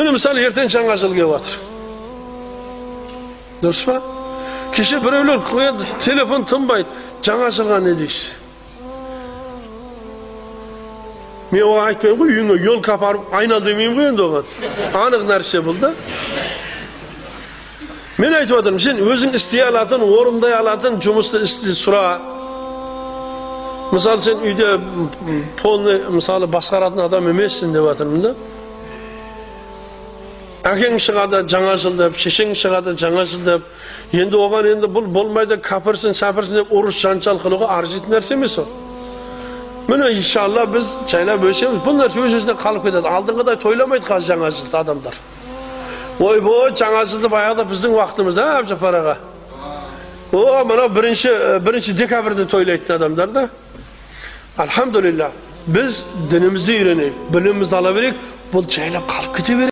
Міне, мысалы, ертең жаңа жыл келіп жатыр. Дұрыс па? Кеше біреулер қояды, телефон тынбайды. Жаңа жылға не дейсіз? Мен оған айтпаймын ғой, үйіңе елка апарып айнал демеймін ғой енді оған. Анық нәрсе бұл да. Мен айтып отырмын, сен өзің істей алатын, орындай алатын жұмысты істе, сұра. Мысалы, сен үйде полный, мысалы, басқаратын адам емессің деп жатырмын да. Әкең шығады жаңа жыл деп, шешең шығады жаңа жыл деп. Енді оған енді бұл болмайды, кәпірсің, сәпірсің деп ұрыс жанжал қылуға арзитын нәрсе емес ол. Міне, иншалла, біз жайлап өсеміз. Бұл нәрсе өз өзінен қалып кетеді. Алдыңғыдай тойламайды қазір жаңа жылды адамдар. Ойбой, жаңа жылды баяғыда біздің уақытымызда, Әбжаппар аға. О, мынау бірінші декабрьде тойлайтын адамдар да. Альхамдулилля, біз дінімізді үйренейік, білімімізді ала берейік, бұл жайлап қалып кете береді.